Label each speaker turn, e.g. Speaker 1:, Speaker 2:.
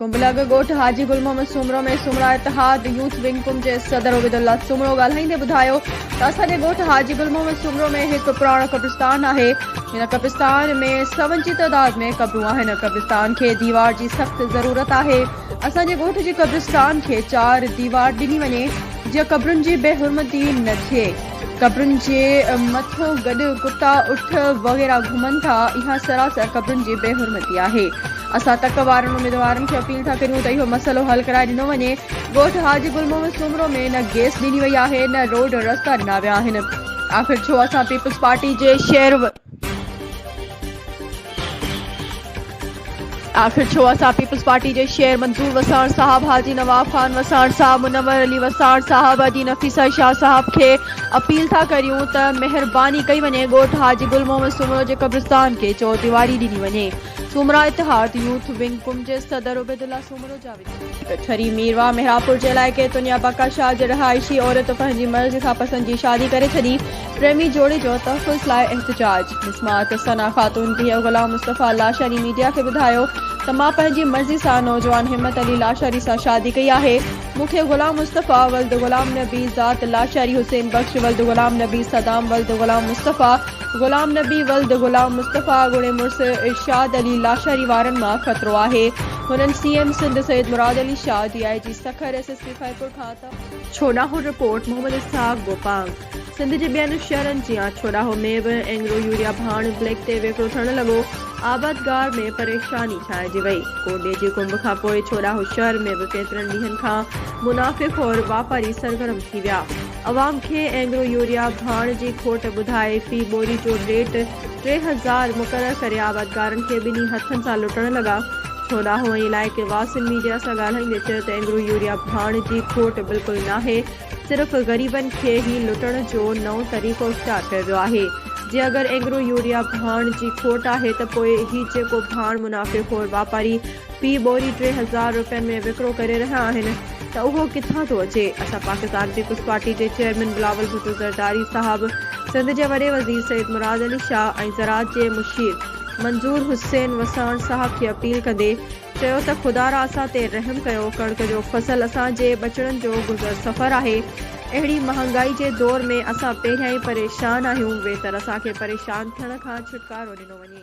Speaker 1: ڪنب لڳ ڳوٺ حاجي گل محمد سومرو ۾ سومرا اتحاد يوٿ ونگ ڪنب جي صدر عبيدالله سومرو ڳالهائيندي ٻڌايو ته اسان جي ڳوٺ حاجي گل محمد سومرو ۾ هڪ پراڻو قبرستان آهي هن قبرستان ۾ سون جي تعداد ۾ قبرون آهن قبرستان کي ديوار جي سخت ضرورت آهي اسان جي ڳوٺ جي قبرستان کي چار ديوار ڏني وڃي جيئن قبرن جي بي حرمتي نه ٿئي قبرن جي مٿو گڏ ڪتا اٺ وغيره گهمن ٿا اها سراسر قبرن جي بي حرمتي آهي. اسان تڪ وارن اميدوارن کي اپيل ٿا ڪريون ته اهو مسئلو حل ڪرائي ڏنو وڃي، ڳوٺ حاجي گل محمد سومرو ۾ نه گيس ڏني وئي آهي نه روڊ رستا ڏنا ويا آهن آخر ڇو اسان پيپلز پارٽي جي شير آخر ڇو اسان پيپلز پارٽي جي شير منظور وساڻ صاحب حاجي نواب خان وساڻ صاحب منور علي وساڻ صاحب ادي نفيسه شاهه صاحب کي اپيل ٿا ڪريون ته مهرباني ڪئي وڃي ڳوٺ حاجي گل محمد سومرو جي قبرستان کي چوديواري ڏني وڃي سومرا اتحاد يوٿ ونگ ڪم جي صدر عبيدالله سومرو جا وچ. ٺري ميرواهه محرابپور جي علائقي تنيا بقا شاهه جي رهائشي عورت پنهنجي مرضي سان پسند جي شادي ڪري ڇڏي، پريمي جوڙي جو تحفظ لاء احتجاج، مسمات ثنا خاتون ڌيء غلام مصطفيٰ لاشاري ميڊيا کي ٻڌايو ته مان پنهنجي مرضي سان نوجوان همت علي لاشاري سان شادي ڪئي آهي، مون کي غلام مصطفيٰ ولد غلام نبي ذات لاشاري حسين بخش ولد غلام نبي صدام ولد غلام مصطفيٰ غلام نبي ولد غلام مصطفيٰ اڳوڻي مڙس ارشاد علي لاشاري وارن مان خطرو آهي هنن C M Sindh Syed Murad Ali Shah D I G Sukkur S S P Khairpur کان ته ڇوڏاهو، رپورٽ، محمد اسحاق گوپانگ، سنڌ جي ٻين شهرن جيان ڇوڏاهو ۾ به اينگرو يوريا ڀاڻ بليڪ تي وڪرو ٿيڻ لڳو، آبادگار ۾ پريشاني ڇانئجي وئي، ڪوڏي جي ڪنب کان پوء ڇوڏاهو شهر ۾ به ڪيترن ڏينهن کان منافعي خور واپاري سرگرم ٿي ويا، عوام کي اينگرو يوريا ڀاڻ جي کوٽ ٻڌائي في ٻوري جو ريٽ 3000 مقرر ڪري آبادگارن کي ٻنهي هٿن سان لٽڻ لڳا. ڇوڏاهو ۽ علائقي واسين ميڊيا سان ڳالهائيندي چيو ته اينگرو يوريا ڀاڻ جي کوٽ بلڪل ناهي صرف غريبن کي هي لٽڻ جو نئون طريقو اختيار ڪيو ويو آهي جي اگر اينگرو يوريا ڀاڻ جي کوٽ آهي ته پوء هي جيڪو ڀاڻ منافعي خور واپاري في ٻوري 3000 رپين ۾ وڪرو ڪري رهيا آهن ته اهو ڪٿان ٿو اچي؟ اسان پاڪستان پيپلز پارٽي جي چيئرمين بلاول ڀٽو زرداري صاحب، سنڌ جي وڏي وزير سيد مراد علي شاهه ۽ زراعت جي مشير منظور حسين وساڻ صاحب کي اپيل ڪندي چيو ته خدارا اسان تي رحم ڪيو، ڪڻڪ جو فصل اسان جي ٻچڙن جو گذر سفر آهي، اهڙي مهانگائي جي دور ۾ اسان پهريان ئي پريشان آهيون، ويتر اسان کي پريشان ٿيڻ کان ڇوٽڪارو ڏنو وڃي.